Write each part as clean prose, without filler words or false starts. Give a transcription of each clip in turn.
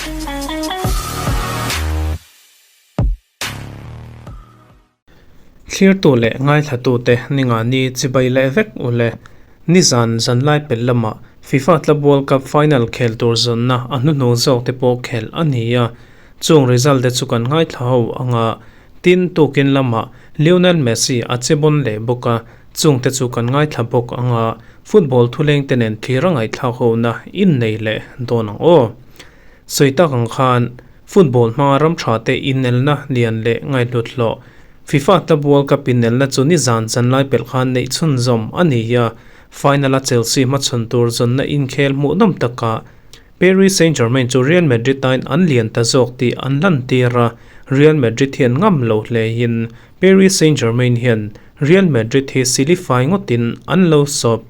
Thlirtu leh ngaithlatute ningani chibai leh vek u le. Nizan zanlai pel lamah FIFA Club World Cup final khel tur zawnna a hnuhnung zawk te pawh khelh a ni a. Chung result te chu kan ngaithla ho anga tin tukin lamah Lionel Messi a che bawn leh bawk a, chung te chu kan ngaithla bawk anga football thuleng te nen thlir a ngaihthlak hona innei leh dawn ang aw. Sawi tak ang khan Football hmanga ram tha te inelna lian leh ngaihhlut hlawh. FIFA Club World Cup inelna chu nizan chanlai pelh khan neih chhunzawm a ni a, final-a Chelsea hmachhawn tur zawnna inkhel hmuhnawm takah Paris Saint-Germain chu Real Madrid tain an lian ta zawk tih an lantir a, Real Madrid hian ngam lo hlein Paris Saint-Germain hian Real Madrid hi silifai ngawtin an lo sawp.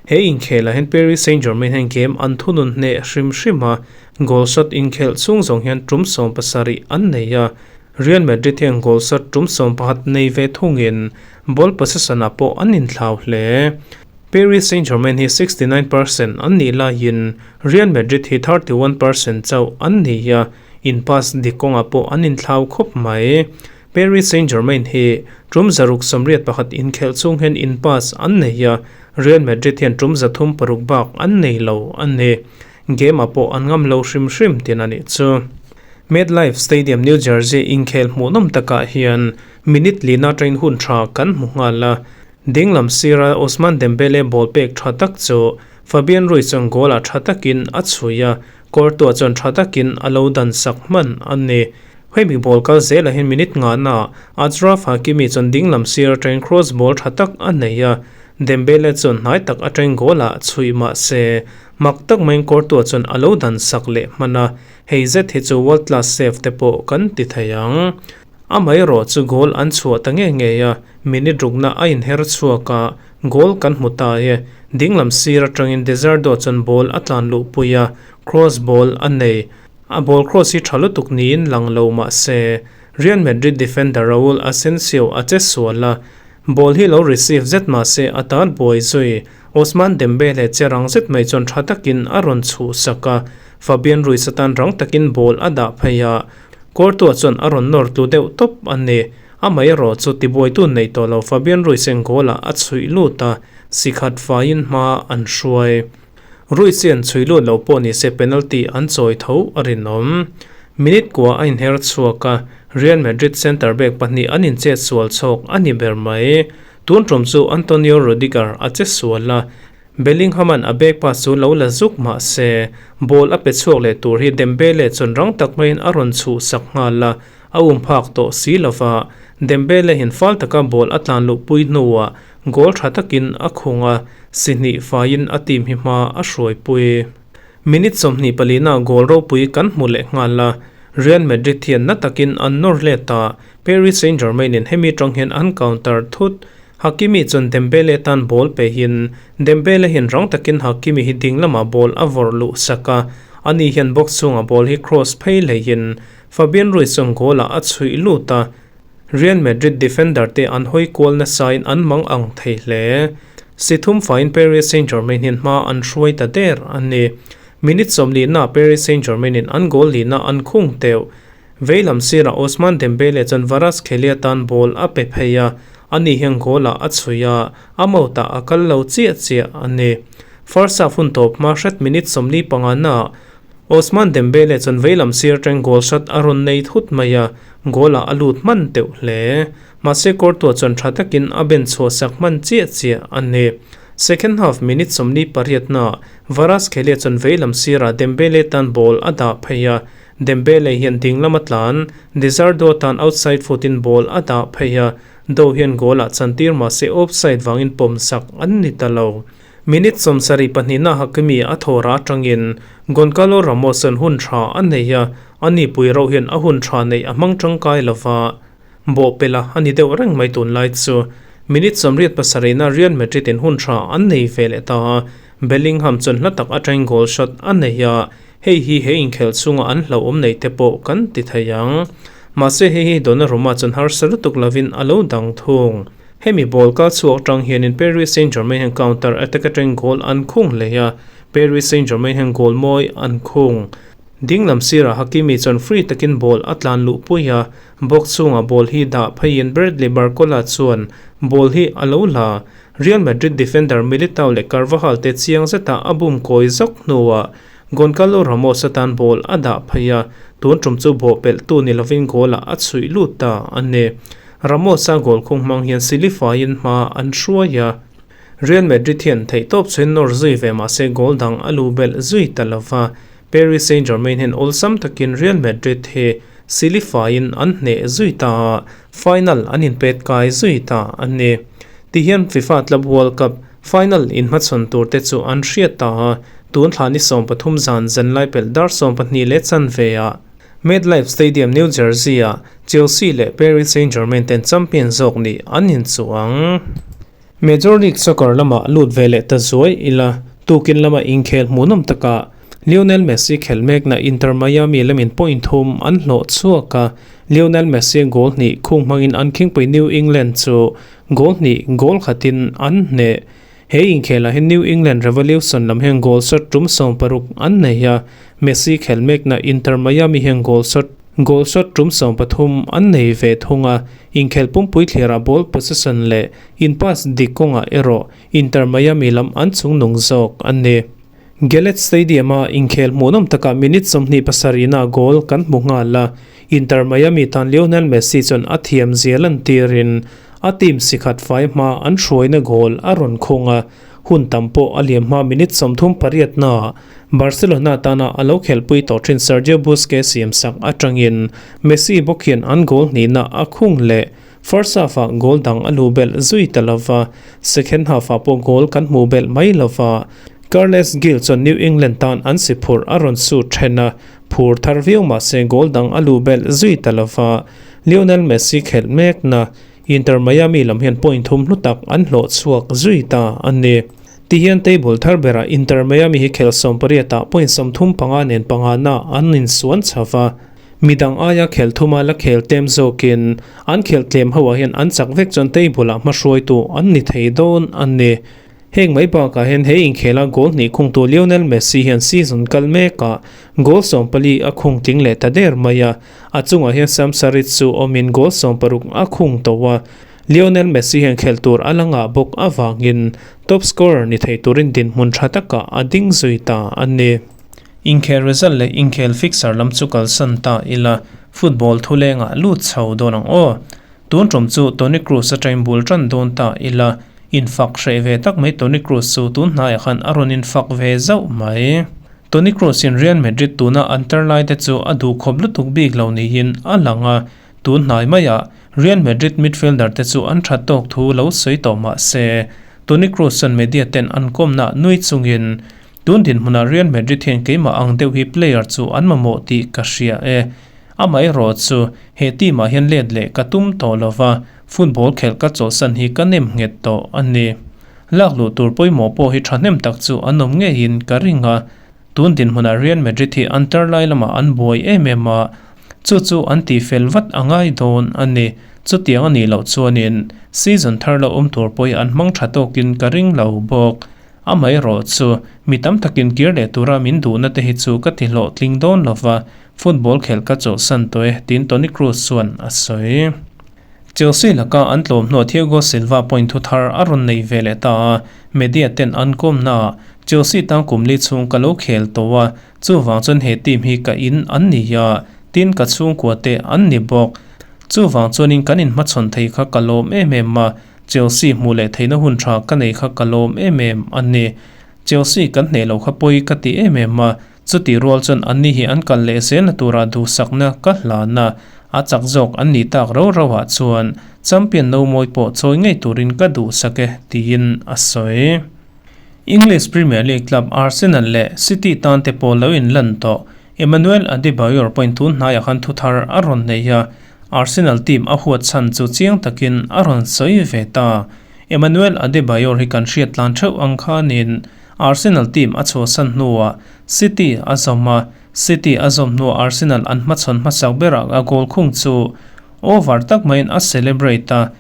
He inkhelah hian Paris Saint-Germain hian game an thunun hneh hrim hrim a, Goal shot inkhelh chhung zawng hian tum 70 an nei a, Real Madrid hian goal shot tum 11 nei ve thungin ball possession ah pawh an inthlau hle. Paris Saint-Germain hi 69 percent an nih laiin Real Madrid hi 31 percent chauh an ni a, in pass dik kawngah pawh an inthlau khawp mai. Paris Saint-Germain hi tum 681 inkhelh chhung hian in pass an nei a, Real Madrid hian tum 306 bak an nei lo a ni. Game-ah pawh an ngam lo hrim hrim tin a nih chu. MetLife Stadium, New Jersey inkhel hmuhnawm takah hian minute lina train hun tha kan hmu nghal a. Dinglam sira Ousmane Dembele ball pek tha tak chu Fabian Ruiz chuan goal-ah tha takin a chhui a, Courtois chuan tha takin a lo dan sak hman a ni. Hemi ball kal zelah hian minute ngahnaah Achraf Hakimi chuan dinglam sira train cross ball tha tak a nei a, Dembele chuan hnai tak atangin goal-ah chhui mah se Mak tak maiin Courtois chuan a lo dan sak leh hman a, hei zet hi chu world class save te pawh kan ti thei ang. Amaherawh chu goal an chhuah ta ngei ngei a, minute rukna a inher chhuak a, goal kan hmu ta e. Dinglam sir atangin Desardo chuan ball a tlan luhpui a, cross ball a nei. A ball cross hi tha lutuk niin lang lo mah se, Real Madrid defender Raul Asensio a che sual a, ball hi lo receive zet mah se a tal buai zui. Ousmane Dembele che rang zet mai chuan tha takin a rawn chhuh sak a, Fabian Ruiz atan rang takin ball a dah phei a, Courtois chuan a rawn nawr tlu deuh tawp a ni. Amaherawh chu tibuaitu nei tawh lo Fabian Ruiz in goal ah a chhuih lut a, si khat faiin hma an hruai. Ruiz hian chhui lut lo pawh ni se penalty an chawi tho a rinawm. Minute kua a inher chhuak a, Real Madrid centre back pahnih an inchet sual chhawk a ni ber mai. Tun tum chu Antonio Rudiger a che sual a, Bellingham-a'n a back pass chu lo la zuk mah se, ball a pe chhuak leh tur hi Dembele chuan rang tak maiin a rawn chhuh sak nghal a, a um phak tawh si lova, Dembele hian fal taka ball a tlan luhpui hnuah goal tha takin a khung a, si hnih faiin a team hi hma a hruaipui. Minute 24 na goal ropui kan hmu leh nghal a, Real Madrid hian na takin an nawr let a, Paris Saint-Germain in hemi tang hian an counter thut. Hakimi chuan Dembele tan ball pehin Dembele hian rang takin Hakimi hi ding lamah ball a vawrh luh sak a, ani hian box chhungah ball hi cross phei hleihin Fabian Ruiz chuan goal ah a chhuih lut a, Real Madrid defender te an hawi kual nasain an mang ang thei hle. Si thum faiin Paris Saint-Germain hian hma an hruai ta der a ni. Minute 40 nah Paris Saint-Germain in an goal lihna an khung teuh. Veilam sirah Ousmane Dembele chuan Kvaratskhelia tan ball a pe phei a, ani hian goal ah a chhui a, a mawtah a kal lo chiah chiah a ni. First half hun tawp hma hret minute 45 naah Ousmane Dembele chuan veilam sir atang goal shot a rawn nei thut mai a, goal ah a lut hman teuh hle. Mahse Courtois chuan tha takin a ben chhuah sak hman chiah chiah a ni. Second half minute 48 naah Kvaratskhelia chuan veilam sirah Dembele tan ball a dah phei a, Dembele hian ding lama tlan, Desardo tan outside foot in ball a dah phei a, Do hian goal ah chantir mahse offside vangin pawm sak an ni ta lo. Minute 72 na Hakimi a thaw rah atangin Goncalo Ramos an hun tha a nei a, ani pui rauh hian a hun tha neih a hmang tangkai lova bawhpelh a ni deuh reng mai tunlai chu. Minute 87 na Real Madrid in hun tha an nei ve leh ta a, Bellingham chuan hla tak atangin goal shot a nei a, Hei hi he inkhelh chhunga an hlauhawm nei te pawh kan ti thei ang. Mahse hei hi Donnarumma chuan harsa lutuk lovin a lo dang thung. Hemi ball kal chhuak atang hianin Paris Saint-Germain hian counter attack atangin goal an khung hle a, Paris Saint-Germain hian goal mawi an khung. Dinglam sirah Hakimi chuan free takin ball a tlan luh pui a, box chhungah ball hi dah pheiin Bradley Barcola chuan ball hi a lo la. Real Madrid defender Militao leh Carvajal te chiang zetah a bum kawi zawk hnuah Goncalo Ramos atan ball a dah phei a, tun tum chu bawhpelh tu ni lovin goal ah a chhuih lut ta a ni. Ramos-a goal khung hmang hian silifaiin hma an hruai a. Real Madrid hian theihtawp chuan nawr zui ve mah se goal dang a lu belh zui ta lo va, Paris Saint-Germain hian awlsam takin Real Madrid hi silifaiin an hneh zui ta a, final an inpet kai zui ta a ni. Tihian FIFA Club World Cup final inhmachhawn tur te chu an hriat ta a, tun thla ni 13 zan zanlai pelh dar 12 leh chanve ah MetLife Stadium, New Jersey-ah Chelsea leh Paris Saint-Germain ten champion zawk nih an inchuh ang. Major League Soccer lamah lut ve leh ta zuai ila, tukin lama inkhel hmuhnawm takah Lionel Messi khelh mekna Inter Miami lamin point thum an hlawh chhuak a, Lionel Messi goal hnih khung hmangin an khingpui New England chu goal hnih goal khatin an hneh. He inkhelah hian New England Revolution lam hian goal shot tum 16 an nei a, Messi khelh mekna Inter Miami hian goal shot goal shot tum 13 an nei ve thung a, inkhelh pumpui thlirah ball possession leh in pass dik kawngah erawh Inter Miami lam an chungnung zawk a ni. Gillette Stadium-a inkhel hmuhnawm takah minute 27-ah goal kan hmu nghal a, Inter Miami tan Lionel Messi chuan a thiam zia lantirin a team sikhat fai hma an hruaina goal a rawn khung a, hun tam pawh a liam hma minute 38-naah Barcelona tana a lo khelhpui tawh thin Sergio Busquets siamsak atangin Messi bawk hian an goal hnihna a khung leh. First half-ah goal dang a luh belh zui ta lova, second half-ah pawh goal kan hmuh belh mai lova. Carles Gil chuan New England tan an si phurh a rawn shoot then a, phur thar viau mah se goal dang a luh belh zui ta lova. Lionel Messi khelh mekna Inter Miami lam hian point thum hlu tak an hlawh chhuak zui ta a ni. Tihian table thar berah Inter Miami hi khelh 18 ah point 35 nen pangana an insuan chho va. Midang aia khelh thuma la khel tlem zawkin an khelh tlem ho ah hian an chak vek chuan table ah hmahruaitu an ni thei dawn a ni. Heng mai bakah hian he inkhela goal hnih khungtu Lionel Messi hian season kal mekah goal 14 a khung tling leh ta der mai a, a chungah hian Sam Surridge chu awmin goal 16 a khung tawh a. Lionel Messi hian khelh tur a la ngah bawk avangin top scorer ni thei turin dinhmun tha takah a ding zui ta a ni. Inkhel result leh inkhel fixture lam chu kalsan ta ila, football thulengah lut chho dawn ang aw. Tun tum chu Toni Kroos atangin bul tan dawn ta ila, infak hreh ve tak mai Toni Kroos chu tun hnaiah khan a rawn infak ve zauh mai. Toni Kroos in Real Madrid tuna an tar lai te chu a duh khawp lutuk bik lo niin a lang a, tun hnai maiah Real Madrid midfielder te chu an that tawk thu lo sawi tawh mah se, Toni Kroos chuan media ten an kawmna nui chungin Tun dinhmunah Real Madrid hian keimah ang deuh hi player chu an mamawh tih ka hria e. Amaherawh chu he team ah hian let leh ka tum tawh lova, football khelh ka chawlhsan hi ka nem nghet tawh a ni. Lak luh tur pawimawh pawh hi thahnem tak chu an awm ngeiin ka ring a. Tun dinhmunah Real Madrid hi an tar lai lamah an buai em em a, chu chu an tihfel vat a ngai dawn a ni. Chutiang a nih loh chuanin season thar lo awm tur pawh hi an hmang tha tawkin ka ring lo bawk. Amaherawh chu, mi tam takin kir leh tura min duhna te hi chu ka ti hlawhtling dawn lova, football khelh ka chawlhsan tawh e, tiin Toni Kroos chuan a sawi. Chelsea laka an tlawm hnuah Thiago Silva point thu thar a rawn nei ve leh ta a, media ten an kawmnaah, Chelsea tang kum li chhung ka lo khel tawh a, chuvang chuan he team hi ka in an ni a, tin ka chhungkua te an ni bawk. Chuvang chuanin kan inhmachhawn thei kha ka lawm em em a, Chelsea hmuh leh theihna hun tha ka nei kha ka lawm em em a ni. Chelsea kan hneh loh kha pawi ka ti em em a, chutih rual chuan anni hi an kal leh zelna tura duhsakna ka hlan a, a chak zawk an nih tak rau rau ah chuan champion no mawi pawh chawi ngei turin ka duhsak e, tiin a sawi. English Premier League club Arsenal leh City tan te pawh lo inlan tawh. Emmanuel Adebayor pawhin tun hnaiah khan thuthar a rawn nei a, Arsenal team a huat chhan chu chiang takin a rawn sawi ve ta. Emmanuel Adebayor hi kan hriat tlan theuh ang khanin Arsenal team a chhuahsan hnuah City a zawm a, City a zawm hnuah Arsenal an hmachhawn hmasak berah a goal khung chu over tak maiin a celebrate a,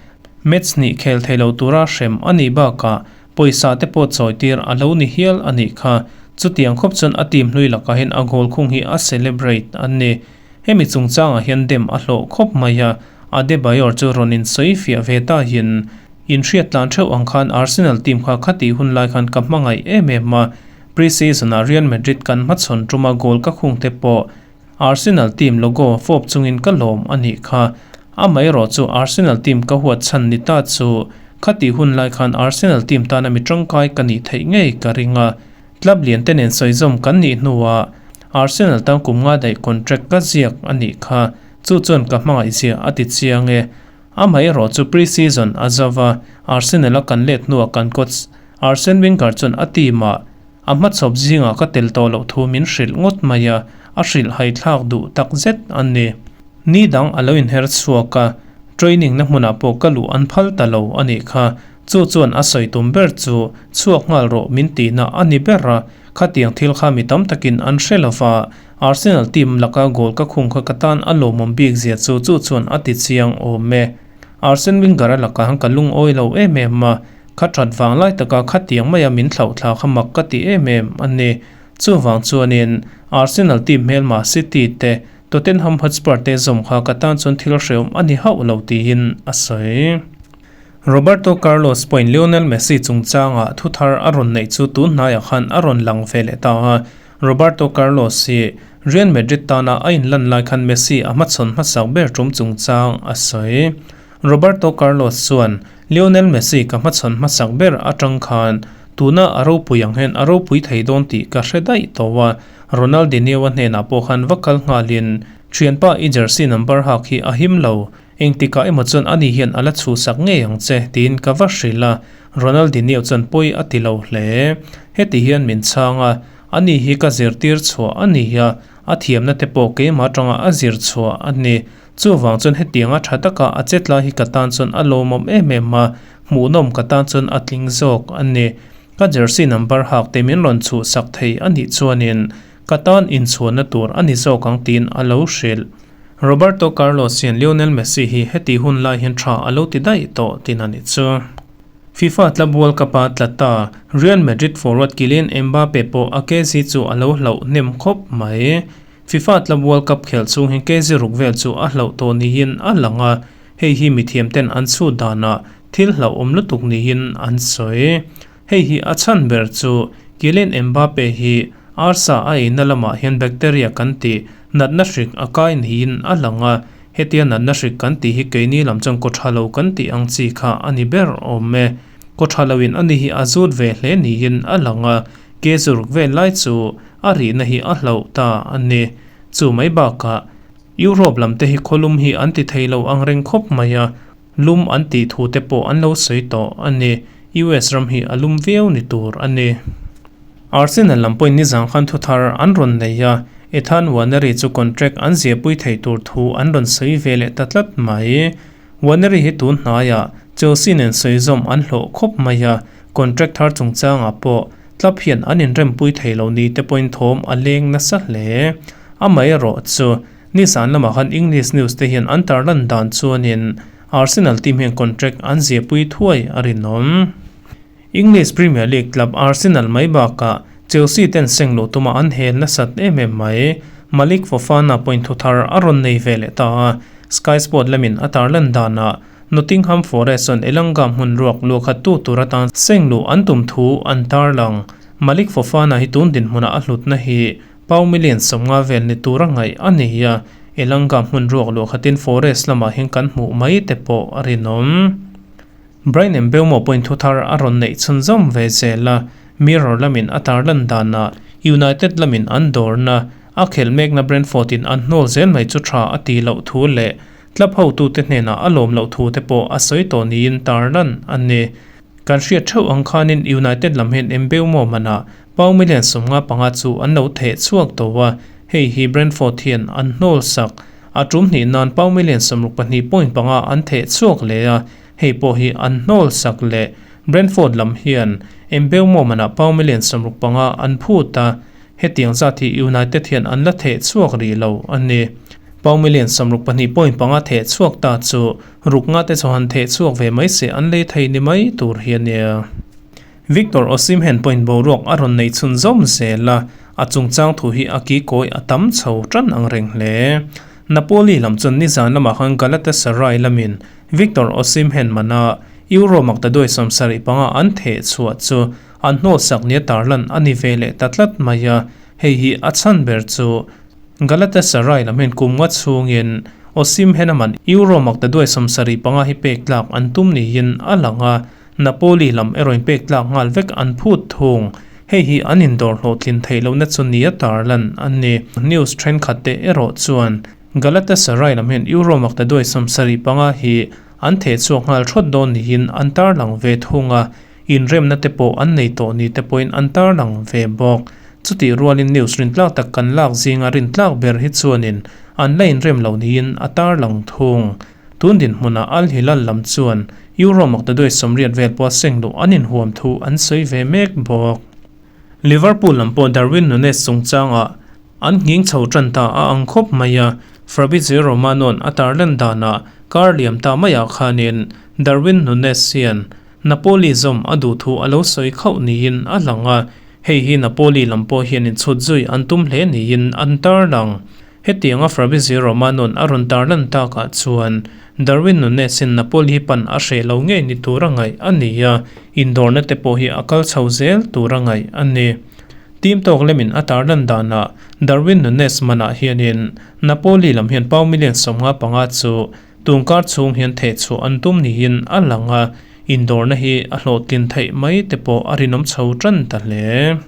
match hnih khel thei lo tura hrem a nih bakah pawisa te pawh chawitir a lo ni hial a nih kha. Chutiang khawp chuan a team hlui lakah hian a goal khung hi a celebrate a ni. Hemi chungchangah hian dem a hlawh khawp mai a, Adebayor chu rawn insawi fiah ve ta hian inhriat tlan theuh ang khan Arsenal team kha khatih hun lai khan ka hmangaih em em a, pre-season-ah Real Madrid kan hmachhawn tuma goal ka khung te pawh Arsenal team logo fawp chungin ka lawm a nih kha. Amaherawh chu Arsenal team ka huat chhan ni ta chu khatih hun lai khan Arsenal team tana mi tangkai ka nih theih ngei ka ring a. Club lian te nen sawizawm kan nih hnuah Arsenal tan kum nga daih contract ka ziak a nih kha. Chu chuan ka hmangaih zia a ti chiang e. Amaherawh chu pre-season a zo va, Arsenal a kan let hnuah kan coach Arsene Wenger chuan a team ah A hmachhawp zingah ka tel tawh loh thu min hrilh ngawt mai a, a hrilh haithlak duh tak zet a ni. Ni dang a lo inher chhuak a, training na hmunah pawh ka luh an phal ta lo a nih kha. Chu chuan a sawi tum ber chu chhuak nghal rawh min tihna a ni ber a, khatiang thil kha mi tam takin an hre lo va, Arsenal team laka goal ka khung kha ka tan a lawmawm bik zia chu chu chuan a ti chiang awm e. Arsene Wenger-a lakah ka lungawi lo em em a, Kha that vang lai taka khatiang maia min thlauh thla kha mak ka ti em em a ni. Chuvang chuanin Arsenal team hmelma City te, Tottenham Hotspur te zawm kha ka tan chuan thil hrehawm a ni hauh lo tiin a sawi. Roberto Carlos pawhin Lionel Messi chungchanga thu thar a rawn neih chu tun hnaiah khan a rawn lang ve leh ta a. Roberto Carlos hi Real Madrid tana a inlan lai khan Messi a hmachhawn hmasak ber tum chungchang a sawi. Roberto Carlos chuan Lionel Messi ka hmachhawn hmasak ber atang khan tuna a ropui ang hian a ropui thei dawn tih ka hre daih tawh a, Ronaldinho-a hnenah pawh khan va kal nghalin thianpa i jersey number hak hi a him lo, engtikah emaw chuan ani hian a la chhuhsak ngei ang che tiin ka va hrilh a, Ronaldinho chuan pawi a ti lo hle. Heti hian min chhang a, ani hi ka zirtir chhuah a ni a, a thiamna te pawh keimah atanga a zir chhuah a ni. Chuvang chuan hetianga tha taka a che tlai hi ka tan chuan a lawmawm em em a, hmuhnawm ka tan chuan a tling zawk a ni. Ka jersey number hak te min rawn chhuhsak thei a nih chuanin ka tan inchhuanna tur a ni zawk ang tiin a lo hrilh. Roberto Carlos hian Lionel Messi hi heti hun lai hian tha a lo ti daih tawh tin a nih chu. FIFA Club World Cup-a tla ta Real Madrid forward Kylian Mbappe pawh a KZ chu a lo hlauh hnem khawp mai. FIFA Club World Cup khelh chhung hi KZ ruk vel chu a hlauh tawh niin a lang a, hei hi mithiam ten an chhut danah thil hlauhawm lutuk niin an sawi. Hei hi a chhan ber chu Kylian Mbappe hi arsa a eina lamah hian bacteria kan tih natna hrik a kai niin a lang a, hetia natna hrik kan tih hi keini lam chuan kaw tha lo kan tih ang chi kha a ni ber awm e. Kaw tha loin ani hi a zut ve hle niin a lang a, KZ ruk vel lai chu A rihna hi a hlauh ta a ni. Chu mai bakah Europe lam te hi khawlum hi an ti thei lo ang reng khawp mai a, lum an tih thu te pawh an lo sawi tawh a ni. US ram hi a lum viau ni tur a ni. Arsenal lam pawhin nizang khan thu thar an rawn nei a, Ethan Nwaneri chu contract an ziahpui thei tur thu an rawn sawi ve leh ta tlat mai. Nwaneri hi tun hnaiah Chelsea nen sawi zawm an hlawh khawp mai a, contract thar chungchangah pawh Club hian an inrempui thei lo ni te pawhin thawm a leng nasa hle. Amaherawh chu, nizan lamah khan English news te hian an tarlan dan chuanin Arsenal team hian contract an ziahpui thuai a rinawm. English Premier League club Arsenal mai bakah Chelsea ten seng luh tuma an hel nasat em em mai. Malik Fofana pawhin thu thar a rawn nei ve leh ta a, Sky Sport lamin a tarlan danah Nottingham Forest chuan Elanga hmun ruak luahkhattu tur atan seng luh an tum thu an tarlang. Malik Fofana hi tun dinhmunah a hlutna hi pau million 50 vel ni tura ngaih a ni a, Elanga hmun ruak luahkhatin Forest lamah hian kan hmuh mai te pawh a rinawm. Bryan Mbeumo pawhin thu thar a rawn neih chhunzawm ve zel a, Mirror lamin a tarlan danah United lamin an dawrna a khelh mekna Brentford in an hnawl zel mai chu tha a tih loh thu leh Club hotute hnenah a lawm loh thu te pawh a sawi tawh niin tarlan a ni. Kan hriat theuh ang khanin United lam hian Mbeumo manah pau million 55 chu an lo theh chhuak tawh a, hei hi Brentford hian an hnawl sak. A tum hnih nan pau million 62.5 an theh chhuak leh a, hei pawh hi an hnawl sak leh. Brentford lam hian Mbeumo manah pau million 65 an phut a, Hetiang zat hi United hian an la theh chhuak rih lo a ni. Pau million 62.5 theh chhuak ta chu ruk nga te chuan theh chhuak ve mai se an lei thei ni mai tur hi a nia. Victor Osimhen pawhin boruak a rawn nei chhunzawm zel a, a chungchang thu hi a kikawi a tam chho tan ang reng hle. Napoli lam chuan nizan lamah khan Galatasaray lamin Victor Osimhen mana Euro maktaduai 75 an theh chhuah chu an hnawhsak nia tarlan a ni ve leh ta tlat mai a, hei hi a chhan ber chu Galatasaray lam hian kum nga chhungin Osimhen a man Euro maktaduai 75 hi pek tlak an tum niin a lang a, Napoli lam erawh in pek tlak nghal vek an phut thung. Hei hi an indawr hlawhtlin theih lohna chu nia tarlan a ni. News thenkhat te erawh chuan Galatasaray lam hian Euro maktaduai 75 hi an theh chhuak nghal thawt dawn niin an tarlang ve thung a, inremna te pawh an nei tawh ni te pawhin an tarlang ve bawk. Chutih rualin news rintlak tak kan lak zinga rintlak ber hi chuanin an la inrem lo niin a tarlang thung. Tun dinhmunah Al Hilal lam chuan Euro maktaduai 80 vel pawh seng luh an inhuam thu an sawi ve mek bawk. Liverpool lam pawh Darwin Nunez chungchangah an nghing chho tan ta a ang khawp mai a, Fabrizio Romano-a'n a tarlan danah kar liam ta maiah khanin Darwin Nunez hian Napoli zawm a duh thu a lo sawi khauh niin a lang a, hei hi Napoli lam pawh hian inchhut zui an tum hle niin an tarlang. Hetianga Fabrizio Romano-a'n a rawn tarlan takah chuan Darwin Nunez-in Napoli hi pan a hreh lo ngei ni tura ngaih a ni a, indawrna te pawh hi a kal chho zel tura ngaih a ni. Team tawk lemin a tarlan danah Darwin Nunez manah hianin Napoli lam hian pound million 55 chu tungkar chhung hian theh chhuah an tum niin a lang a, indawrna hi a hlawhtlin theih mai te pawh a rinawm chho tan ta hle.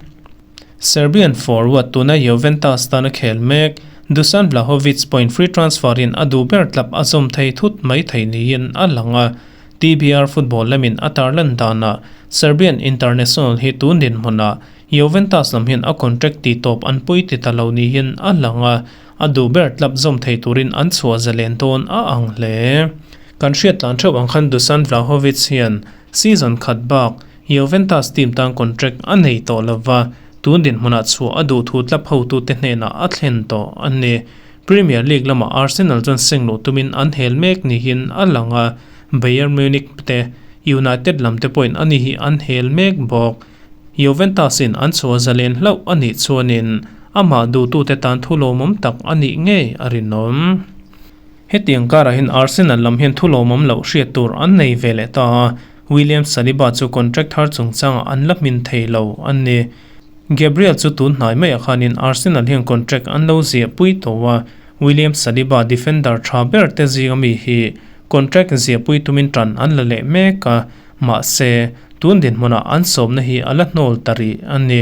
Serbian forward tuna Juventus tana khel mek Dusan Vlahovic pawhin free transfer in a duh ber tlap a zawm thei thut mai thei niin a lang a, TBR football lamin a tarlan danah Serbian international hi tun dinhmunah Juventus lam hian a contract ti tawp an pui ti ta lo niin a lang a, a duh ber tlap zawm thei turin an chhuah zalen dawn a ang hle. Kan hriat tlan theuh ang khan Dusan Vlahovic hian season khat bak Juventus team tan contract a nei tawh lova, tun dinhmunah chhuah a duh thu tlap hotute hnenah a thlen tawh a ni. Premier League lamah Arsenal chuan seng luh tumin an hel mek niin a lang a, Bayern Munich te United lam te pawhin ani hi an hel mek bawk. Juventus in an chhuah zalen hlauh a nih chuanin amah duhtute tan thu lawmawm tak a nih ngei a rinawm. Hetiang karah hian Arsenal lam hian thu lawmawm loh hriat tur an nei ve leh ta a, William Saliba chu contract thar chungchangah an la hmin thei lo a ni. Gabriel chu tun hnai maiah khanin Arsenal hian contract an lo ziah pui tawh a, William Saliba defender tha ber te zinga mi hi contract ziah pui tumin tan an la leh mek a, mahse, tun dinhmunah an sawmna hi a la hnawl ta rih a ni.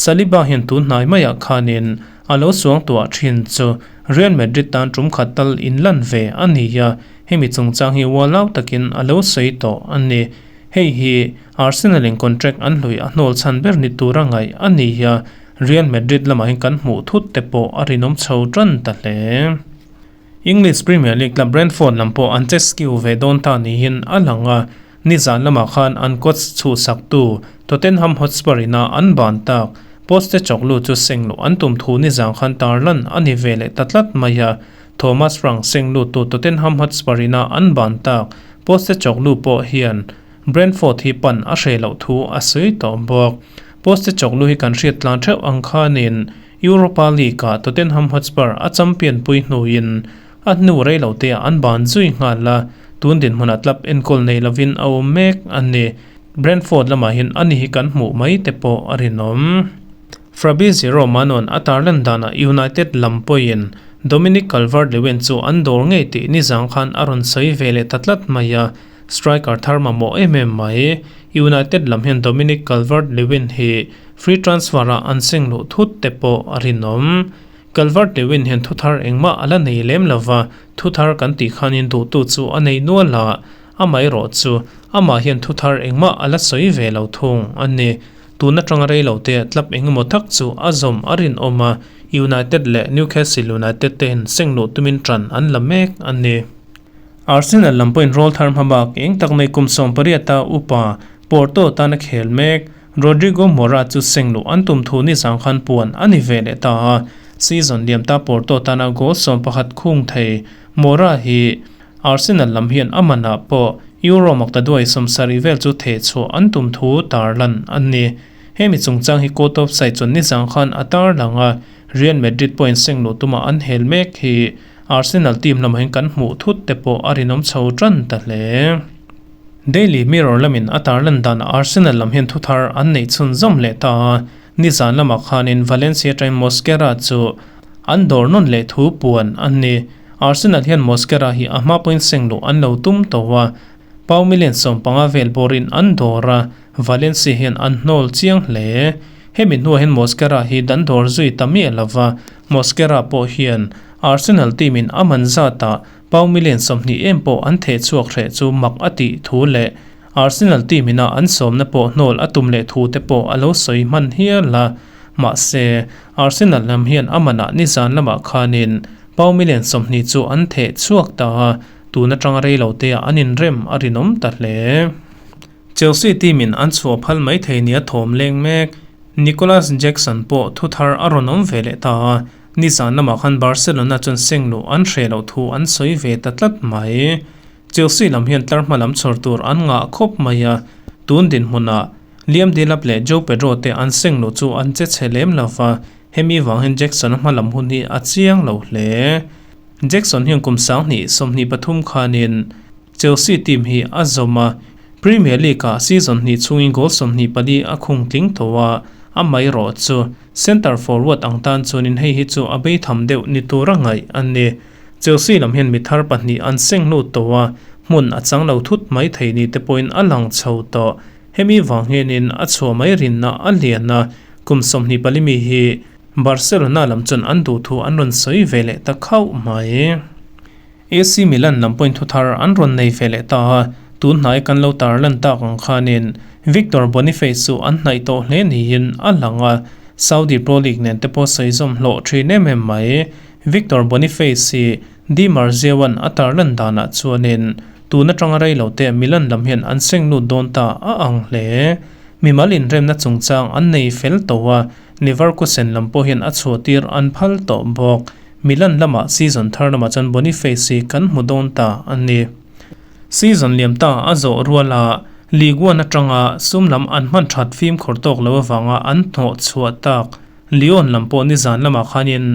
Saliba hian tun hnai maiah khanin a lo suang tuah thin chu Real Madrid tan tum khat tal inlan ve a ni a, hemi chungchang hi ualau takin a lo sawi tawh a ni. Hei hi Arsenal in contract an hlui a hnawl chhan ber ni tura ngaih a ni a, Real Madrid lamah hian kan hmuh thut te pawh a rinawm chho tan ta hle. English Premier League club Brentford lam pawh an che skill ve dawn ta niin a lang a, nizan lamah khan an coach chhuhsaktu Tottenham Hotspur ina an ban tak Postecoglou chu seng luh an tum thu nizan khan tarlan a ni ve leh ta tlat mai a, Thomas Frank seng luttu Tottenham Hotspur ina an ban tak Postecoglou pawh hian Brentford hi pan a hreh loh thu a sawi tawh bawk. Postecoglou hi kan hriat tlan theuh ang khanin Europa League-ah Tottenham Hotspur a champion pui hnuin a hnu rei lo teah an ban zui nghal a, tun dinhmunah club enkawl nei lovin a awm mek a ni. Brentford lamah hian ani hi kan hmuh mai te pawh a rinawm. Fabrizio Romano-a'n a tarlan danah United lam pawhin Dominic Calvert-Lewin chu an dawr ngei tih nizang khan a rawn sawi ve leh ta tlat mai a, striker thar mamawh em em mai. United lam hian Dominic Calvert-Lewin hi free transfer-a an seng luh thut te pawh a rinawm. Calvert-Lewin hian thu thar engmah a la nei lem lova, thu thar kan tih khanin duhtu chu a nei nual a, amaherawh chu amah hian thu thar engmah a la sawi ve lo thung a ni. Tun atanga rei lo te club engemaw tak chu a zawm a rinawm a, United leh Newcastle United te hian seng luh tumin tan an la mek a ni. Arsenal lam pawhin rawl thar hma bak eng tak nei kum 18-a upa Porto tana khel mek Rodrigo Mora chu seng luh an tum thu nizang khan puan a ni ve leh ta a, season liam ta Porto tana goal 11 khung thei Mora hi Arsenal lam hian a manah pawh Euro maktaduai 70 vel chu thehchhuah an tum thu tarlan a ni. Hemi chungchang hi Court of Side chuan nizang khan a tarlang a, Real Madrid pawhin seng luh tuma an hel mek hi Arsenal team lamah hian kan hmuh thut te pawh a rinawm chho tan ta hle. Daily Mirror lamin a tarlan danah Arsenal lam hian thuthar an neih chhunzawm leh ta a, nizan lamah khanin Valencia atangin Mosquera chu an dawr nawn leh thu puan a ni. Arsenal hian Mosquera hi a hma pawhin seng luh an lo tum tawh a, Pau million 15 vel bawrin an dawr a, Valencia hian an hnawl chiang hle. Hemi hnuah hian Mosquera hi dan dawr zui ta miah lo va, Mosquera pawh hian Arsenal team in a man zatah Pau million 20 em pawh an theh chhuak hreh chu mak a tih thu leh Arsenal team ina an sawmna pawh hnawl a tum leh thu te pawh a lo sawi hman hial a. Mahse, Arsenal lam hian a manah nizan lamah khanin Pau million 20 chu an theh chhuak ta a, tun atanga rei lo te ah an inrem a rinawm ta hle. Chelsea team in an chhuah phal mai thei nia thawm leng mek. Nicolas Jackson pawh thu thar a rawn awm ve leh ta a, nizan lamah khan Barcelona chuan seng luh an hreh loh thu an sawi ve ta tlat mai. Chelsea lam hian tlar hma lam chhawr tur an ngah khawp mai a, tun dinhmunah Liam Delap leh Joe Pedro te an seng luh chu an che chhe lem lo va, hemi vang hian Jackson-a hma lam hun hi a chiang lo hle. Jackson hian kum 2023 khanin Chelsea team hi a zawm a, Premier League-ah season hnih chhungin goal 24 a khung tling tawh a, amaherawh chu centre forward ang tan chuanin hei hi chu a beitham deuh ni tura ngaih a ni. Chelsea lam hian mi thar pahnih an seng lut tawh a, hmun a chang lo thut mai thei ni te pawhin a lang chho tawh. Hemi vang hianin a chhuah mai rinna a lian a, kum 24 mi hi Barcelona lam chuan an duh thu an rawn sawi ve leh ta khauh mai. AC Milan lam pawhin thuthar an rawn nei ve leh ta a, tun hnai kan lo tar lan tak ang khanin Victor Boniface chu an hnaih tawh hle niin a lang a, Saudi Pro League nen te pawh sawi zawm hlawh thin em em mai. Victor Boniface hi Di Marzio-a'n a tar lan danah chuanin tun atanga rei lo te Milan lam hian an seng lut dawn ta a ang hle. Mimal inremna chungchang an nei fel tawh a, Leverkusen lam pawh hian a chhuahtir an phal tawh bawk. Milan lamah season thar lamah chuan Boniface hi kan hmu dawn ta a ni. Season liam ta a zawh ruala Ligue 1 atanga sum lam an hman that fimkhur tawk lo avanga an hnawh chhuah tak Lyon lam pawh nizan lamah khanin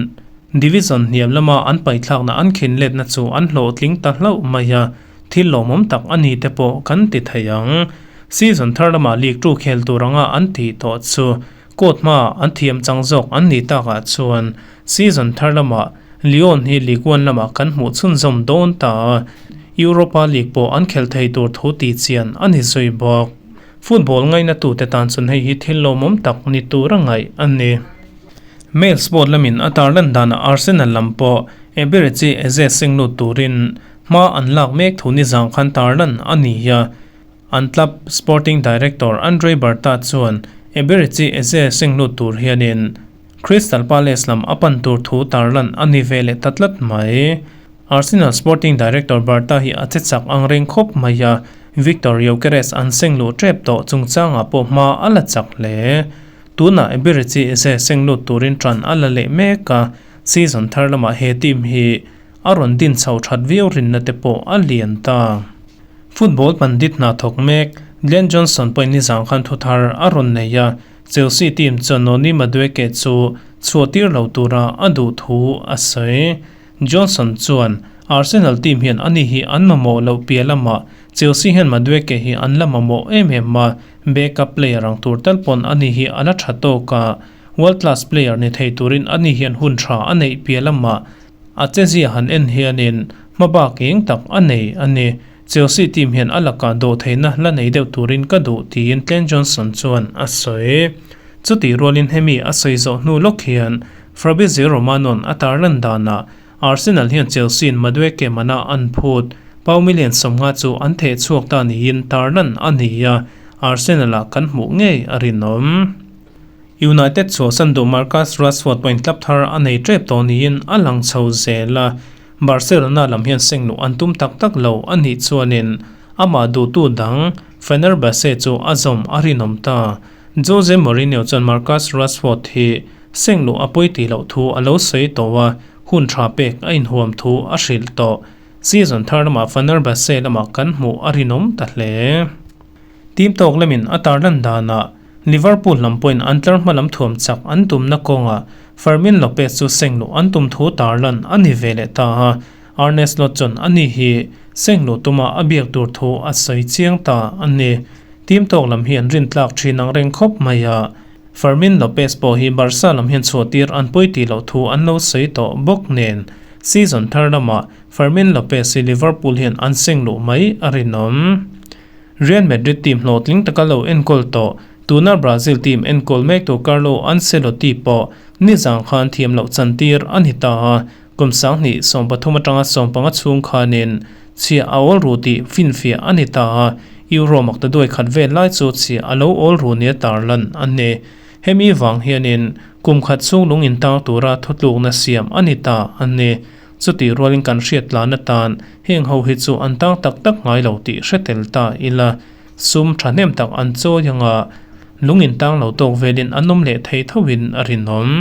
Division hniam lama an paithlakna an khin letna chu an hlawhtling ta hlauh mai a, thil lawmawm tak a ni te pawh kan ti thei ang. Season thar lamah League 2 khel tur anga an tih tawh chu Court hmaah an thiam chang zawk an nih takah chuan season thar lamah Lyon hi Ligue 1 lamah kan hmuh chhunzawm dawn ta a, Europa League pawh an khelh thei tur thu tih chian a ni zui bawk. Football ngainatute tan chuan hei hi thil lawmawm tak ni tur a ngaih a ni. Mail Sport lamin a tarlan danah Arsenal lam pawh Eberechi Eze seng lut turin hma an lak mek thu nizang khan tarlan a ni a. An club sporting director Andre Berta chuan Eberechi Eze seng lut tur hianin Crystal Palace lam a pan tur thu tarlan a ni ve leh ta tlat mai. Arsenal sporting director Berta hi a che chak ang reng khawp mai a, Viktor Gyokeres an seng luh tep tawh chungchangah pawh hma a la chak hle. Tunah Eberechi Eze seng lut turin tan a la leh mek a, season thar lamah he team hi a rawn din chho that viau rinna te pawh a lian ta. Football pandit hna thawk mek Glenn Johnson pawhin nizang khan thu thar a rawn nei a, Chelsea team chuan Noni Madueke chu chhuah tir lo tura a duh thu a sawi. Johnson chuan, Arsenal team hian ani hi an mamawh loh piah lamah Chelsea hian Madueke hi an la mamawh em em a, backup player ang tur tal pawn ani hi a la tha tawk a, world class player ni thei turin ani hian hun tha a neih piah lamah A chezia han en hianin hmabak eng tak a nei a ni. Chelsea team hian a lakah dawh theihna la nei deuh turin ka duh tiin Glenn Johnson chuan a sawi. Chutih rualin hemi a sawi zawh hnu lawk hian Fabrizio Romano-a'n a tarlan danah Arsenal hian Chelsea-in Madueke mana an phut pau million 50 chu an theh chhuak ta niin tarlan a ni a, Arsenal-ah kan hmuh ngei a rinawm. United chhuahsan duh Marcus Rashford pawhin club thar a nei tep tawh niin a lang chho zel a, Barcelona lam hian seng luh an tum tak tak lo a nih chuanin amah duhtu dang Fenerbahce chu a zawm a rinawm ta. Jose Mourinho chuan Marcus Rashford hi seng luh a pawi tih loh thu a lo sawi tawh a, hun tha pek a inhuam thu a hrilh tawh. Season thar lamah Fenerbahce lamah kan hmuh a rinawm ta hle. Team tawk lamin a tarlan danah Liverpool lam pawhin an tlar hma lam thuam chak an tumna kawngah Fermin Lopez chu seng luh an tum thu tarlan a ni ve leh ta a, Arne Slot chuan ani hi seng luh tuma a biak tur thu a sawi chiang ta a ni. Team tawk lam hi an rintlak thin ang reng khawp mai a, Fermin Lopez pawh hi Barca lam hian chhuahtir an pawi tih loh thu an lo sawi tawh bawk nen season thar lamah Fermin Lopez hi Liverpool hian an seng luh mai a rinawm. Real Madrid team hlawhtling taka lo enkawl tawh, tuna Brazil team enkawl mektu Carlo Ancelotti pawh nizang khan thiam loh chantir a ni ta a, kum 2013 atanga 15 chhung khanin chhiah a awl ru tih finfiah a ni ta a, Euro maktaduai khat vel lai chu chhiah a lo awl ru nia tarlan a ni. Hemi vang hianin kum khat chhung lung intang tura thutlukna siam a ni ta a ni. Chutih rualin kan hriat tlan atan heng ho hi chu an tang tak tak ngai lo tih hre tel ta ila, sum thahnem tak an chawi anga lung intang lo tawk velin an awm leh thei thoin a rinawm.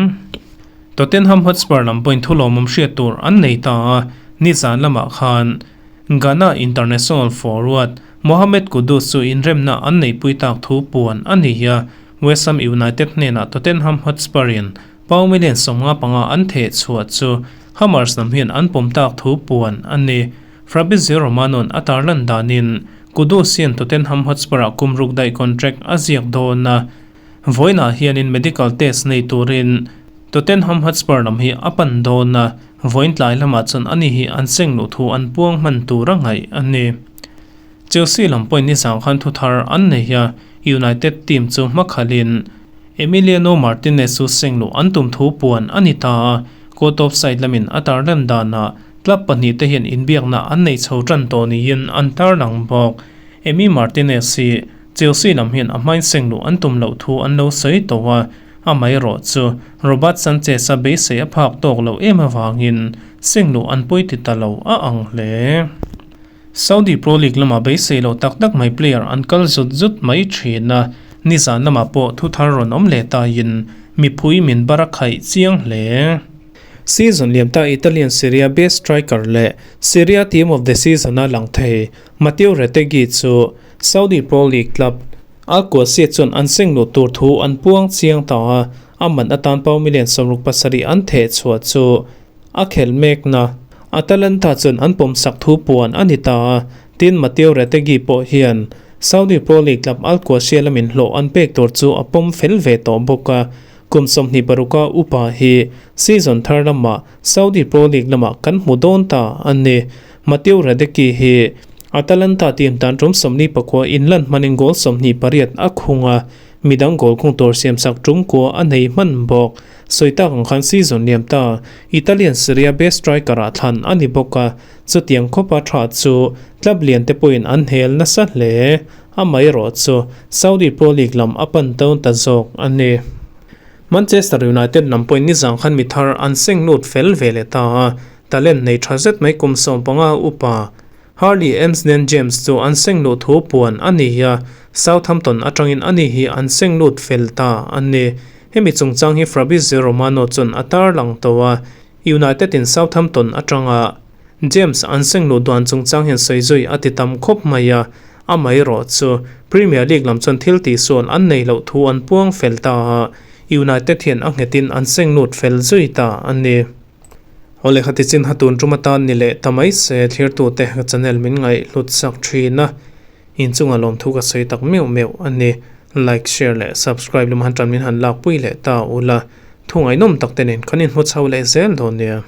Tottenham Hotspur lam pawhin thulawmawm hriat tur an nei ta a, nizan lamah khan Ghana international forward Mohammed Kudus chu inremna an neihpui tak thu puan a ni a, West Ham United hnenah Tottenham Hotspur-in Pau million 55 an theh chhuah chu Hammers lam hian an pawm tak thu puan a ni. Fabrizio Romano-a'n a tarlan danin Kudus hian Tottenham Hotspur-ah kum ruk daih contract a ziak dawn a. Vawiinah hianin medical test nei turin Tottenham Hotspur lam hi a pan dawn a, vawiin tlai lamah chuan ani hi an seng luh thu an puang hman tur a ngaih a ni. Chelsea lam pawhin nizang khan thu thar an nei a, United team chu hmakhalhin Emiliano Martinez chu seng luh an tum thu puan a ni ta a, court of side lamin a tarlan danah club pahnihte hian inbiakna an nei chho tan tawh niin an tarlang bawk. Emi Martinez hi Chelsea lam hian a hmain seng luh an tum loh thu an lo sawi tawh a, amaherawh chu Robert Sanchez-a beisei a phak tawk loh em avangin seng luh an pawi ti ta lo a ang hle. Saudi Pro League lamah beisei loh tak tak mai player an kal zut zut mai thin a, nizan lamah pawh thu thar rawn awm leh taiin mipui min bar a khaih chiang hle. Season liam ta Italian Serie A best striker leh Serie A team of the season a lang thei Matteo Retegui chu Saudi Pro League club Al Qadsiah chuan an seng luh tur thu an puang chiang ta a, a man atan pau million 67 an theh chhuah chu A khelh mekna Atalanta chuan an pawmsak thu puan a ni ta a, tin Matteo Retegui pawh hian Saudi Pro League club Al Qadsiah lamin hlawh an pek tur chu a pawm fel ve tawh bawk a, kum 26 upa hi season thar lamah Saudi Pro League lamah kan hmu dawn ta a ni. Matteo Retegui hi Atalanta team tan tum 29 inlan hmanin goal 28 a khung a, midang goal khung tur siamsak tum kua a nei hman bawk. Sawi tak ang khan season liam ta Italian Serie A best striker ah thlan a ni bawk a, chutiang khawpa tha chu club lian te pawhin an hel nasa hle. Amaherawh chu Saudi Pro League lam a pan tawn ta zawk a ni. Manchester United lam pawhin nizang khan mi thar an seng lut fel ve leh ta a, talent nei tha zet mai kum 15 upa Harley Emsden James chu an seng luh thu puan a ni a, Southampton atangin ani hi an seng lut fel ta a ni. Hemi chungchang hi Fabrizio Romano chuan a tarlang tawh a, United in Southampton atanga James an seng luh duan chungchang hian sawi zui a ti tam khawp mai a, amaherawh chu Premier League lam chuan thil tihsual an nei loh thu an puang fel ta a, United hian a nghetin an seng lut fel zui ta a ni. Aw lehkha ti chin ha tun tum atan ni leh ta mai se thlirtute ka channel min ngaih hlut sak thin a, inchunga lawmthu ka sawi tak meuh meuh a ni. Like, share leh subscribe lama han tan min han lakpui leh ta ula, thu ngaihnawm tak te nen kan inhmu chho leh zel dawn nia.